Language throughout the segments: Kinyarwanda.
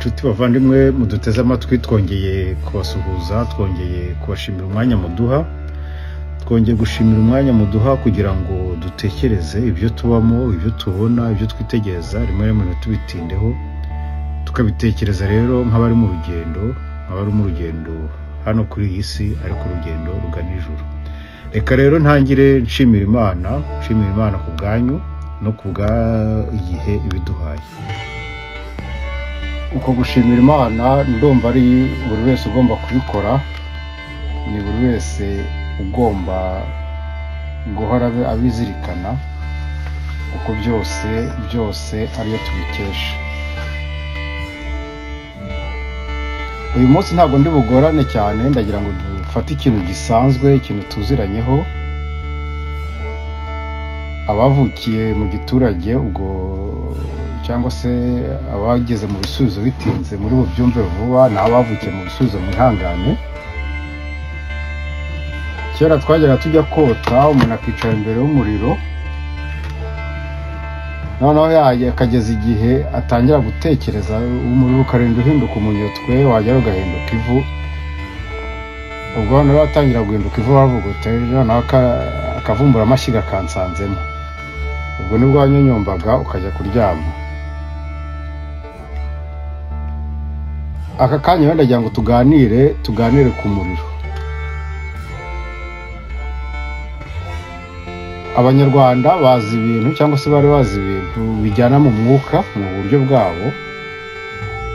Inshuti bavandimwe muduteze amatwi, twongeye kubasuhuza, twongeye kubashimira umwanya muduha, twongeye gushimira umwanya muduha kugira ngo dutekereze ibyo tubamo, ibyo tubona, ibyo twitegereza, rimwe rimwe ntitubitindeho, tukabitekereza rero nk'abari mu rugendo, nk'abari mu rugendo hano kuri iyi si, ariko urugendo rugana ijuru. Reka rero ntangire nshimira Imana, nshimira Imana ku bwanyu no ku bwa igihe ibiduhaye. Uko gushimira Imana ndumva ari buri wese ugomba kubikora, ni buri wese ugomba guhora abizirikana, kuko byose byose ariyo tubikesha. Uyu munsi ntabwo ndi bugorane cyane, ndagira ngo dufate ikintu gisanzwe, ikintu tuziranyeho. Abavukiye mu giturage ubwo cyangwa se abageze mu bisubizo bitinze muri bubyumve vuba, ni abavukiye mu bisubizo mwihangane. Kera twajyaga tujya kota, umuntu akicara imbere y'umuriro, noneho akageza igihe atangira gutekereza, umuriro ukarinda uhinduka umunyotwe, wagera ugahinduka ivu. Ubwo noneho atangira guhinduka ivu, bavuga uti noneho akavumbura amashyiga akansanzemo. Ubwo nibwo wanyonyombaga ukajya kuryama. Aka kanya wenda ndagira ngo tuganire ku muriro. Abanyarwanda bazi ibintu cyangwa se bari bazi ibintu bijyana mu mwuka mu buryo bwabo.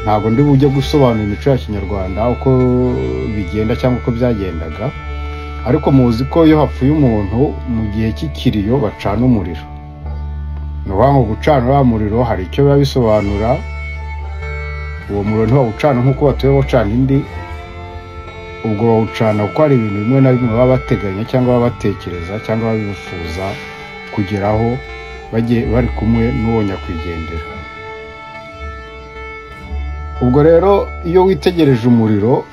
Ntabwo ndi bujye gusobanura imico ya kinyarwanda uko bigenda cyangwa uko byagendaga, ariko muzi ko iyo hapfuye umuntu mu gihe cy'ikiriyo bacana umuriro. Ni ukuvuga ngo gucana uriya muriro hari icyo biba bisobanura. Uwo muriro ntibawucana nk'uko batuye bawucana indi, ubwo bawucana kuko hari ibintu bimwe na bimwe baba bateganya cyangwa baba batekereza cyangwa babifuza kugeraho bari kumwe n'uwo nyakwigendera. Ubwo rero iyo witegereje umuriro,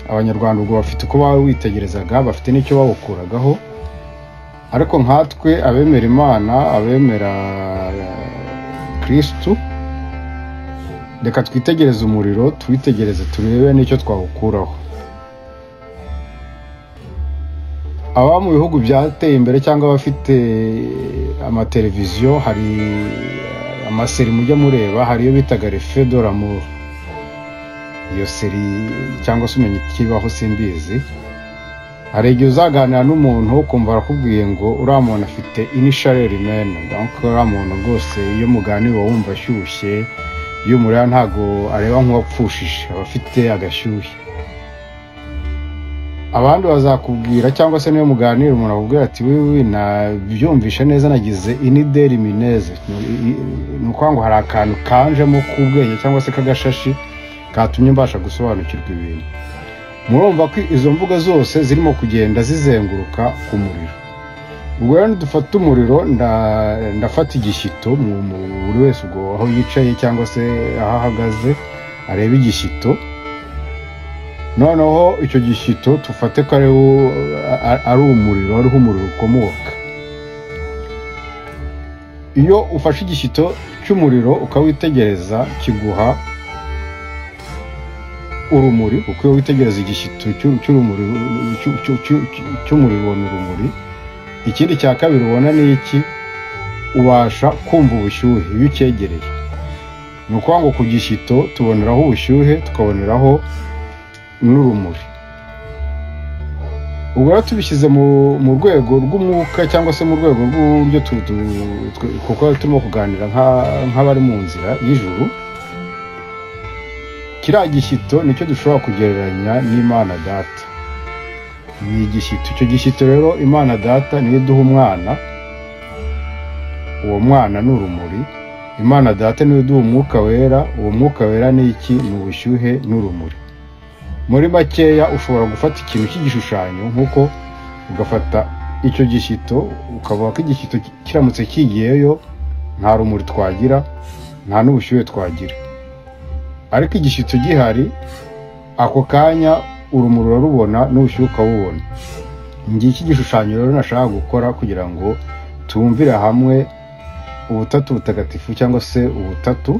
Abanyarwanda ubwo bafite uko bawitegerezaga, bafite n'icyo bawukuragaho, ariko nkatwe abemera Imana, abemera Kristu, reka twitegereze umuriro, tuwitegereze turebe n'icyo twawukuraho. Aba mu bihugu byateye imbere cyangwa abafite amateleviziyo, hari amaseri mujya mureba, hari iyo bitaga Refe de l'amour. Iyo seri cyangwa se umenya ikibaho simbizi. Hari igihe uzaganira n'umuntu ukumva arakubwiye ngo uriya muntu afite inishareri mene, donc uriya muntu rwose iyo muganira uba wumva ashyushye, iyo umureba ntago areba nk'uwapfushije, aba afite agashyushye. Abandi bazakubwira cyangwa se niyo muganira umuntu akubwira ati wiwi nabyumvishe neza, nagize inideri mineze, ni ukuvuga ngo hari akantu kanjemo k'ubwenge cyangwa se k'agashashi katumye mbasha gusobanukirwa ibintu. Murumva ko izo mvugo zose zirimo kugenda zizenguruka ku muriro. Ubwo rero dufata umuriro, ndafata igishyito, buri wese ubwo aho yicaye cyangwa se aho ahagaze areba igishyito. Noneho icyo gishyito tufate ko ari umuriro, ariho umuriro ukomoka. Iyo ufashe igishyito cy'umuriro ukawitegereza, kiguha urumuri, kuko iyo witegereza igishyito cy'umuriro ubona urumuri. Ikindi cya kabiri ubona ni iki? Ubasha kumva ubushyuhe iyo ucyegereye. Ni ukuvuga ngo ku gishyito tuboneraho ubushyuhe, tukaboneraho n'urumuri. Ubwo rero tubishyize mu rwego rw'umwuka cyangwa se mu rwego rw'uburyo kuko turimo kuganira nk'abari mu nzira y'ijuru, kiriya gishyito nicyo dushobora kugereranya n'Imana Data. Ni igishyito. Icyo gishyito rero Imana Data niyo iduha umwana, uwo mwana ni urumuri. Imana Data niyo iduha umwuka wera, uwo mwuka wera ni iki? Ni ubushyuhe n'urumuri. Muri makeya ushobora gufata ikintu cy'igishushanyo, nk'uko ugafata icyo gishyito ukavuga ko igishyito kiramutse kigiyeyo nta rumuri twagira, nta n'ubushyuhe twagira. Ariko igishyito gihari ako kanya urumuri urarubona n'ubushyuhe ukabubona. Ngiki igishushanyo rero nashaka gukora kugira ngo tumvire hamwe ubutatu butagatifu cyangwa se ubutatu.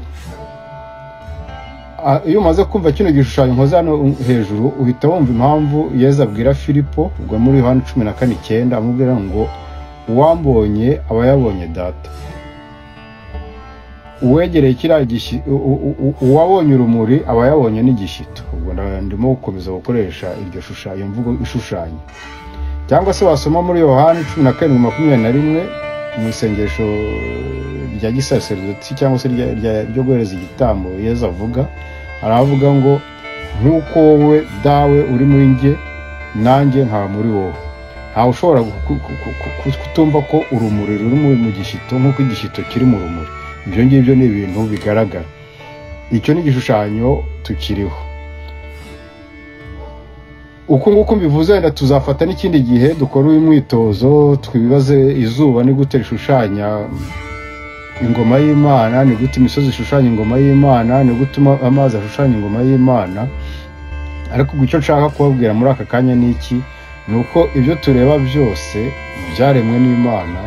Iyo umaze kumva kino gishushanyo nkoze hano hejuru, uhita wumva impamvu Yezu abwira Filipo ubwo muri Yohana 14:9 amubwira ngo uwambonye aba yabonye data. Uwegereye kiriya uwabonye urumuri aba yabonye n'igishyito. Ubwo ndimo gukomeza gukoresha iryo shushanyo, mvugo ishushanya. Cyangwa se wasoma muri Yohana 17:21 mu isengesho rya gisaserdoti cyangwa se ryo guhereza igitambo, Yezu avuga, aravuga ngo nk'uko wowe dawe uri muri njye nanjye nkaba muri wowe. Ntawe ushobora kutumva ko urumuri ruri mu gishyito nk'uko igishyito kiri mu rumuri. Ibyo ngibyo ni ibintu bigaragara. Icyo ni igishushanyo tukiriho. Uko nguko mbivuze, wenda tuzafata n'ikindi gihe dukora uyu mwitozo, twibaze izuba ni gute rishushanya ingoma y'Imana, ni gute imisozi ishushanya ingoma y'Imana, ni gute amazi ashushanya ingoma y'Imana. Ariko icyo nshaka kubabwira muri aka kanya ni iki? Ni uko ibyo tureba byose byaremwe n'Imana,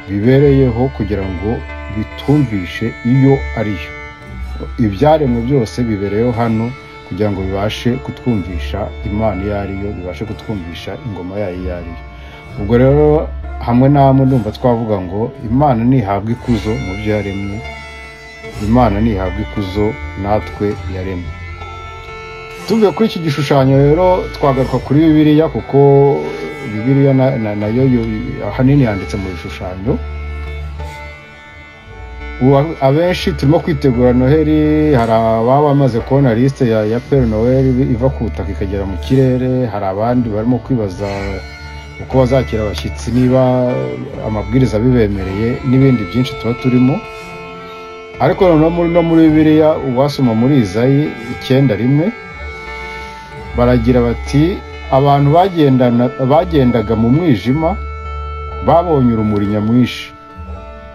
bibereyeho kugira ngo bitwumvishe iyo ariyo. Ibyaremwe byose bibereyeho hano kugira ngo bibashe kutwumvisha Imana iyo ariyo, bibashe kutwumvisha ingoma yayo iyo ariyo. Ubwo rero hamwe namwe ndumva twavuga ngo Imana ntihabwa ikuzo mu byo yaremye, Imana ntihabwa ikuzo natwe yaremye. Tuvuye kuri iki gishushanyo rero twagaruka kuri Bibiliya, kuko Bibiliya nayo ahanini yanditse mu bishushanyo. Abenshi turimo kwitegura Noheli, hari ababa bamaze kubona liste ya Père Noël iva ku butaka ikagera mu kirere, hari abandi barimo kwibaza uko bazakira abashyitsi niba amabwiriza bibemereye, n'ibindi byinshi tuba turimo. Ariko noneho no muri Bibiliya uwasoma muri Izayi 9:1 baragira bati abantu bagendaga mu mwijima babonye urumuri nyamwinshi,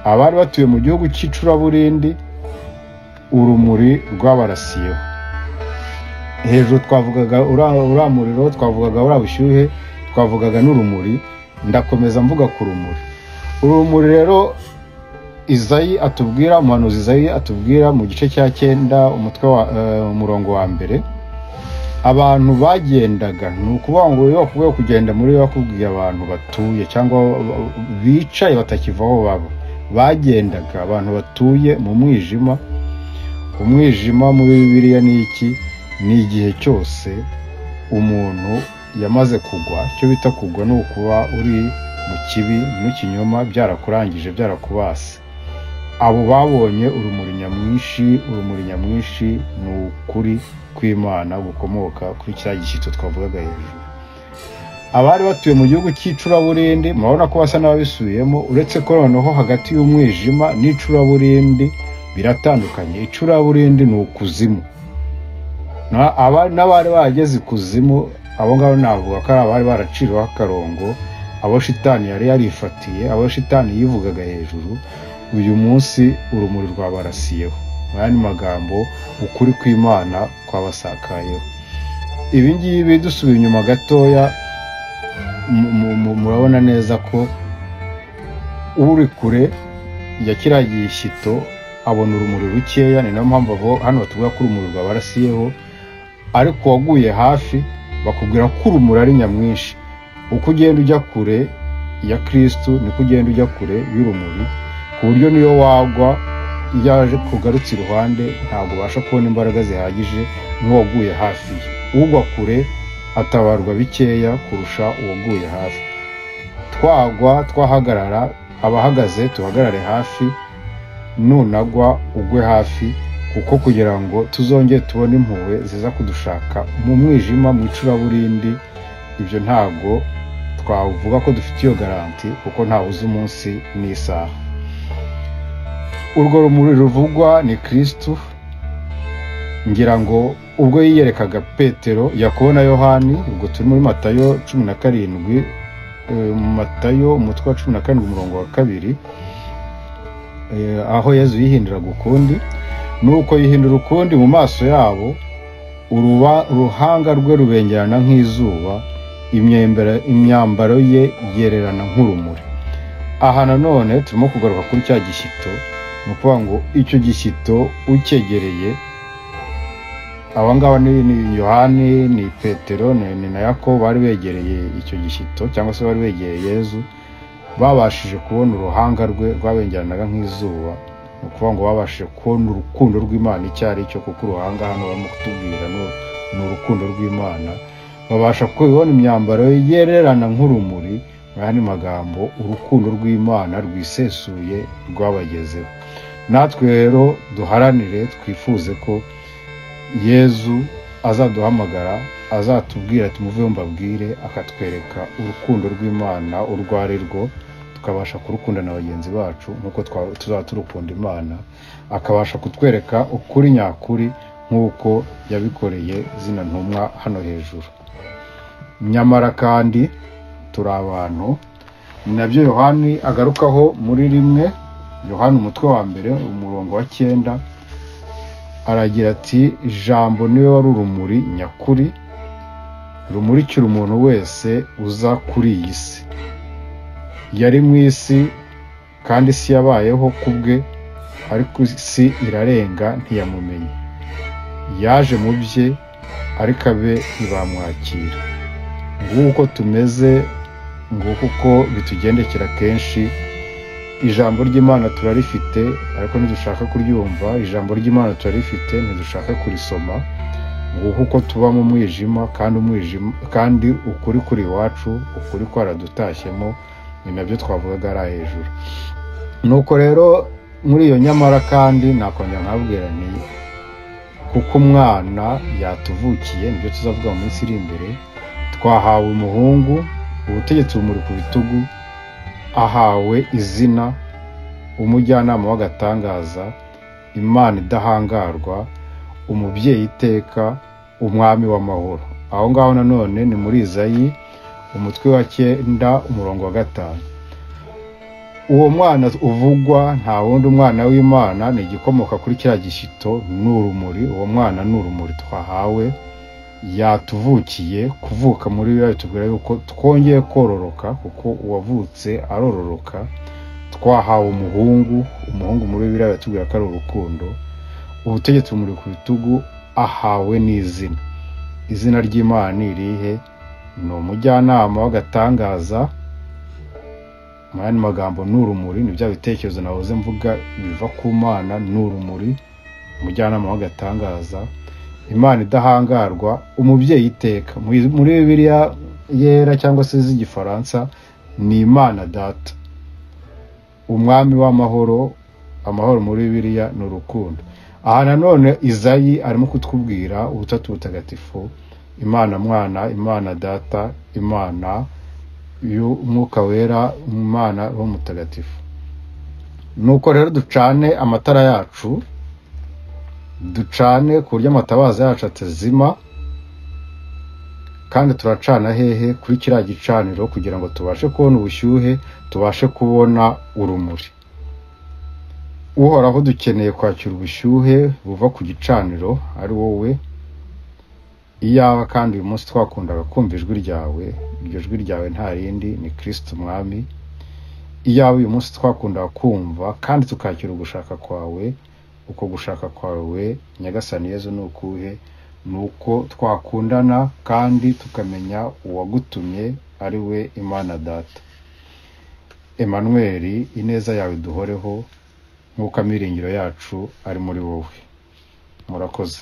abari batuye mu gihugu cy'icuraburindi urumuri rwabarasiyeho. Hejuru twavugaga uriya muriro, twavugaga uriya bushyuhe, twavugaga n'urumuri. Ndakomeza mvuga ku rumuri. Urumuri rero Izayi atubwira, umuhanuzi Izayi atubwira mu gice cya 9 umutwe wa umurongo wa 1, abantu bagendaga, ni ukuvuga ngo iyo bakubwiye kugenda muri yo bakubwiye abantu batuye cyangwa bicaye batakiva aho baba, bagendaga abantu batuye mu mwijima. Umwijima muri Bibiliya ni iki? Ni igihe cyose umuntu yamaze kugwa. Icyo bita kugwa ni ukuba uri mu kibi n'ikinyoma, byarakurangije, byarakubase. Abo babonye urumuri nyamwinshi. Urumuri nyamwinshi ni ukuri kw'Imana gukomoka kuri cya gishyito twavugaga hejuru. Abari batuye mu gihugu cy'icuraburindi murabona ko basa n'ababisubiyemo, uretse ko noneho hagati y'umwijima n'icuraburindi biratandukanye. Icuraburindi ni ukuzimu. N'abari bageze ikuzimu abo ngabo navuga ko ari abari baraciriweho akarongo, abo shitani yari yarifatiye, abo shitani yivugaga hejuru. Uyu munsi urumuri rwabarasiyeho. Mu yandi magambo, ukuri kw'Imana kwabasakayeho. Ibi ngibi dusubiye inyuma gatoya, murabona neza ko uri kure ya kiriya gishyito abona urumuri rukeya. Ni nayo mpamvu hano batuvuga ko urumuri rwabarasiyeho, ariko uwaguye hafi bakubwira ko urumuri ari nyamwinshi. Uko ugenda ujya kure ya Kristu niko ugenda ujya kure y'urumuri, ku buryo niyo wagwa yaje kugarutsa iruhande ntabwo ubasha kubona imbaraga zihagije nk'uwaguye hafi ye. Ugwa kure atabarwa bikeya kurusha uwaguye hafi. Twagwa twahagarara, abahagaze tuhagarare hafi, nunagwa ugwe hafi, kuko kugira ngo tuzongere tubone impuhwe ziza kudushaka mu mwijima, mu icuraburindi, ibyo ntabwo twavuga ko dufite iyo garanti, kuko ntawe uzi umunsi n'isaha. Urwo rumuri ruvugwa ni Kristu. Ngira ngo ubwo yiyerekaga Petero, Yakobo na Yohani, ubwo turi muri Matayo 17, Matayo umutwe wa 17 umurongo wa 2, aho Yezu yihinduraga ukundi. Nuko yihindura ukundi mu maso yabo, uruhanga rwe rubengerana nk'izuba, imyambaro ye yererana nk'urumuri. Aha nanone turimo kugaruka kuri cya gishyito. Ni ukuvuga ngo icyo gishyito ucyegereye Aba ngaba ni Yohani, ni Petero, ni na Yakobo, bari begereye icyo gishyito cyangwa se bari begereye Yezu, babashije kubona uruhanga rwe rwabengeranaga nk'izuba. Ni ukuvuga ngo babashije kubona urukundo rw'Imana icyo ari cyo, kuko uruhanga hano barimo kutubwira ni urukundo rw'Imana. Babasha kubona imyambaro yererana nk'urumuri. Mu yandi magambo, urukundo rw'Imana rwisesuye rwabagezeho. Natwe rero duharanire, twifuze ko Yezu azaduhamagara, azatubwira ati muveho mbabwire, akatwereka urukundo rw'Imana urwo ari rwo, tukabasha kurukunda na bagenzi bacu nk'uko tuzaba turukunda Imana, akabasha kutwereka ukuri nyakuri nk'uko yabikoreye zino ntumwa hano hejuru. Nyamara kandi turi abantu, ni nabyo Yohani agarukaho muri 1 Yohani umutwe wa 1 umurongo wa 9, aragira ati Ijambo niwe wari urumuri nyakuri rumurikira umuntu wese uza kuri iyi si. Yari mu isi kandi isi yabayeho kubwe, ariko isi irarenga ntiyamumenye. Yaje mu bye ariko abe ntibamwakira. Nguko tumeze, nguko uko bitugendekera kenshi. Ijambo ry'Imana turarifite ariko ntidushaka kuryumva, ijambo ry'Imana turarifite ntidushaka kurisoma. Nguko uko tuba mu mwijima, kandi umwijima, kandi ukuri kuri iwacu, ukuri kwaradutashyemo, ni nabyo twavugaga ari hejuru. Nuko rero muri iyo nyamara kandi nakongera nkabwira nti kuko umwana yatuvukiye, nibyo tuzavuga mu minsi iri imbere, twahawe umuhungu, ubutegetsi bumuri ku bitugu, ahawe izina umujyanama w'agatangaza, Imana idahangarwa, umubyeyi iteka, umwami w'amahoro. Aho ngaho nanone ni muri Izayi umutwe wa 9 umurongo wa 5. Uwo mwana uvugwa nta wundi, umwana w'Imana, ni igikomoka kuri kiriya gishyito, ni urumuri. Uwo mwana ni urumuri twahawe, yatuvukiye. Kuvuka muri Bibiliya bitubwira yuko twongeye kororoka, kuko uwavutse arororoka. Twahawe umuhungu, umuhungu muri Bibiliya batubwira ko ari urukundo. Ubutegetsi bumuri ku bitugu, ahawe n'izina. Izina ry'Imana ni irihe? Ni umujyanama w'agatangaza, mu yandi magambo ni urumuri, ni bya bitekerezo nahoze mvuga biva ku Mana, ni urumuri, umujyanama w'agatangaza, Imana idahangarwa, umubyeyi iteka. Muri Bibiliya yera cyangwa se z'igifaransa ni Imana Data, umwami w'amahoro. Amahoro muri Bibiliya ni urukundo. Aha nanone Izayi arimo kutubwira ubutatu butagatifu, Imana Mwana, Imana Data, Imana y'Umwuka Wera, Imana Roho Mutagatifu. Nuko rero ducane amatara yacu, ducane ku buryo amatabaza yacu atazima, kandi turacana hehe? Kuri kiriya gicaniro, kugira ngo tubashe kubona ubushyuhe, tubashe kubona urumuri. Uhoraho, dukeneye kwakira ubushyuhe buva ku gicaniro ari wowe. Iyaba kandi uyu munsi twakundaga kumva ijwi ryawe, iryo jwi ryawe nta rindi, ni Kristo Umwami. Iyaba uyu munsi twakundaga kumva kandi tukakira ugushaka kwawe, uko gushaka kwawe Nyagasani Yezu ni ukuhe? Ni uko twakundana kandi tukamenya uwagutumye ari we Imana Data. Emmanuel, ineza yawe duhoreho nk'uko amiringiro yacu ari muri wowe. Murakoze.